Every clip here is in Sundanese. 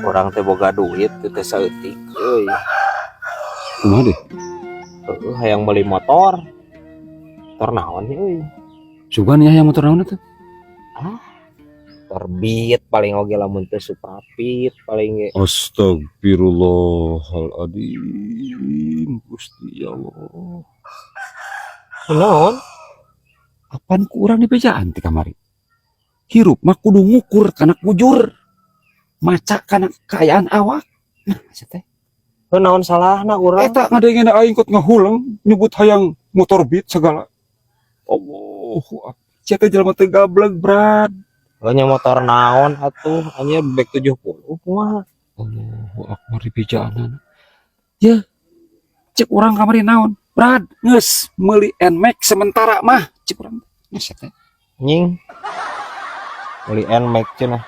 Urang teh boga duit teu saeutik euy. Kumaha deh? Heeh, hayang meuli motor. Motor naon euy? Sugan ya, yang motor naon itu? Motor Beat paling oge, lamun teu Supra Fit paling ge. Astagfirullahaladzim, Gusti ya Allah. Naon? Apaan ku urang dibejaan ti kamari? Hirup mah kudu ngukur kana kujur. Maca kana kaayaan awak. Nah, sia teh. Heuh, naon salahna urang? Eta ngadengena aing kot ngahuleng nyebut hayang motor Beat segala. Allahu akbar. Sia teh jelema teu gablek, Brad. Heuh nya, motor naon atuh? Anjir, bek 70 kumaha? Allahu akbar, dibejaan. Ya, cek urang kamari naon? Brad, geus meuli NMAX sementara mah, cek urang. Geus teh. Anjing. Meuli NMAX cenah.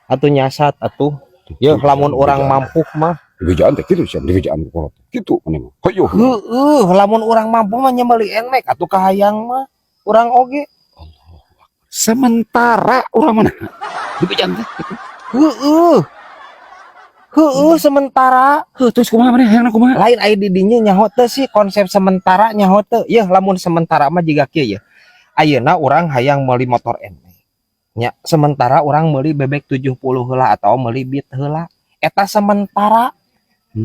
Atuh nyasat atuh. Yeuh, lamun urang mampu mah. Dibejaan teh kitu sia, dibejaan kolot. Kitu maneh mah. Hayo. Heueuh, lamun urang mampu mah nya meuli NMAX atuh, kahayang mah. Urang oge. Allahu akbar. Sementara urang mana? Dibejaan teh kitu. Heueuh. Heueuh, sementara. Heuh, terus kumaha maneh, hayangna kumaha? Lain, aya di dinya nyaho teu sih konsep sementara, nyaho teu? Yeuh, lamun sementara mah jiga kieu ya. Ayeuna urang hayang meuli motor NMAX. Nya, sementara urang meuli bebek 70 heula atau meuli Beat heula. Eta sementara.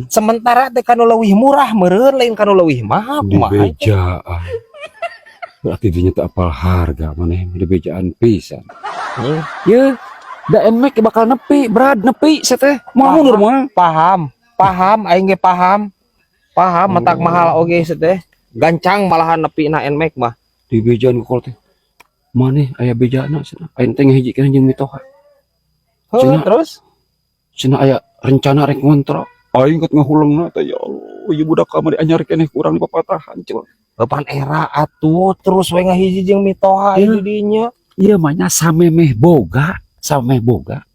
Sementara teh kanu leuwih murah meureun, lain kanu leuwih mahal, kumaha teh? Dibejaan. Berarti dinya teu apal harga maneh, dibejaan pisan. Anjing. Ye, da NMAX bakal nepi, Brad, nepi sia teh. Moal mundur moal. Paham, paham, aing ge paham. Paham, matak mahal oge sia teh. Gancang malahan nepi na NMAX mah. Dibejaan ku kolot teh. Maneh aya bejana cenah. Aing teh ngahijikeun jeung mitoha. Heuh, Cenah. terus. Cenah aya rencana rek ngontrak. Aing ket ngahulengna teh, ya Allah, ieu budak kamari anyar keneh kurang dipapatahan cenah. Pan era atuh terus we ngahiji jeung mitoha Iya. di dinya. Ieu mah nya samemeh boga, samemeh boga.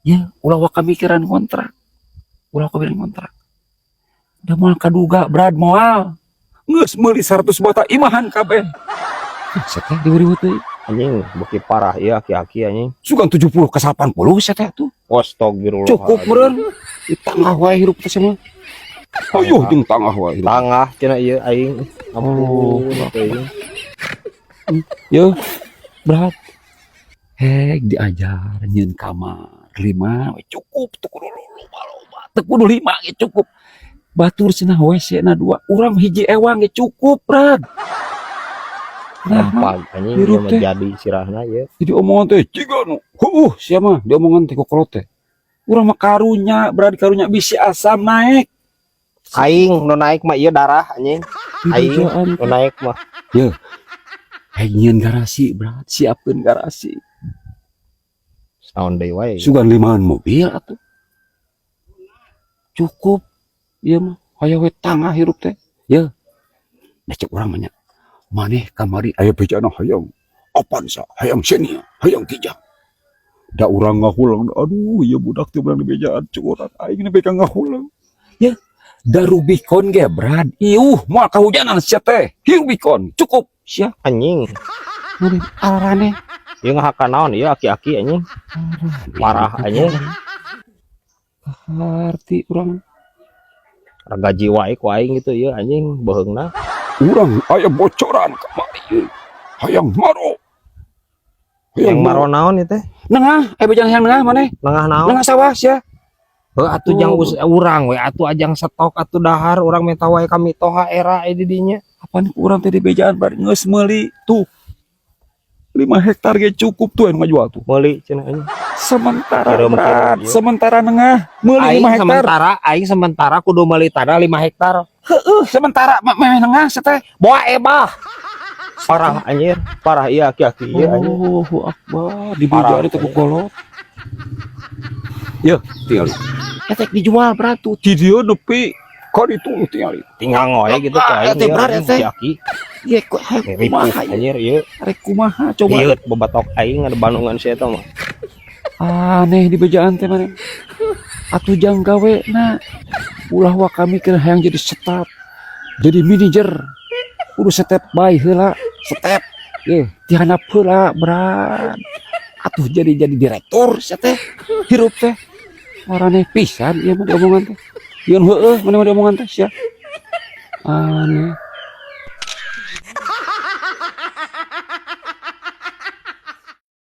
Ya, ulah waka mikiran kontrak. Ulah mikiran kontrak. Da moal kaduga, Brad, moal. Geus meuli 100 bata imahan kabeh. Sia teh diwuriwut deui. Anjing, beuki parah ieu aki-aki, anjing. Sugan 70 ke 80 sia teh tuh. Astagfirullah. Cukup meureun. Di tangah wae hirup teh sia mah. Ayo jeung tangah wae hirup. Tangah cenah ieu aing. Ampun teuing. Yo, berat. Hek diajar nyieun kamar lima we cukup, teu kudu loba-loba, teu kudu lima ge cukup. Batur cenah WC na dua, urang hiji ewang ge cukup, Brad. Nah, Rempag anjing hirup ieu mah teh. Jadi sirahna ieu. Jadi omongan teh jiga nu heueuh sia mah diomongan teh kokolot teh. Urang mah karunya, Brad, karunya bisi asam naik. Aing nu naik mah ieu darah, anjing. Aing Dibejaan nu naik mah. Hek nyieun garasi, Brad, siapkeun garasi. Saon deui wae. Sugan limaan mobil atuh. Cukup ieu mah, hayang we tangah hirup teh. Ye. Nah, cek urang mah nya. Maneh kamari aya bejana hayang Avanza, hayang Xenia, hayang Kijang. Da urang ngahuleng, aduh, ieu budak teh beunang dibejaan cek urang, aing nepi ka ngahuleng. Ya, da Rubicon ge, Brad. Iuh, moal kahujanan sia teh. Hi Rubicon, cukup sia. Anjing. Maneh araraneh. Ieu ngahakan naon ieu aki-aki, anjing? Parah, anjing. Harti urang. Raga jiwa ku aing gitu ieu, anjing, beuheungna. Urang aya bocoran kamari ieu. Hayang maro. Yang maro naon ieu teh? Nengah, aya bejana hayang nengah maneh. Nengah naon? Nengah sawah sia. Heuh atuh jang urang we atuh, ajang stok atuh dahar urang minta wae ka mitoha era di dinya. Apaan ku urang teh dibejaan bar geus meuli tuh. 5 hektar ge cukup tuh anu ngajual tuh. Meuli cenah, anjing. Sementara Kirim, berat, kirim, ieu. Sementara nengah meuli Aing 5 hektar. sementara, aing sementara kudu meuli tanah 5 hektar. Heueuh, sementara meh nengah sia teh. Boa ebah. Parah anjir, parah iya aki-aki ieu, anjing. Allahu akbar, dibejaan Parah. Teh ku kolot. Yeuh, tinggal. Etek dijual berat tuh. Di dieu nepi ka ditu tinggal. Tinggal ngoe gitu ku Ah, aing teh ieu, berat, anjing, teh. aki-aki. Ye kok Ripuh kumaha ieu? anjir ieu. Rek kumaha coba? Ieu bebatok aing ada bandungan sia eta mah. Aneh di bejaan teh maneh. Atuh jang gawe na. Ulah waka mikir hayang jadi staf. Jadi manajer. Kudu step by heula, step. Ye, ti handap heula, berat. Atuh jadi direktur sia teh. Hirup teh. Araneh pisan ieu mah diomongan teh. Yeun heueuh maneh mah diomongan teh sia. Aneh.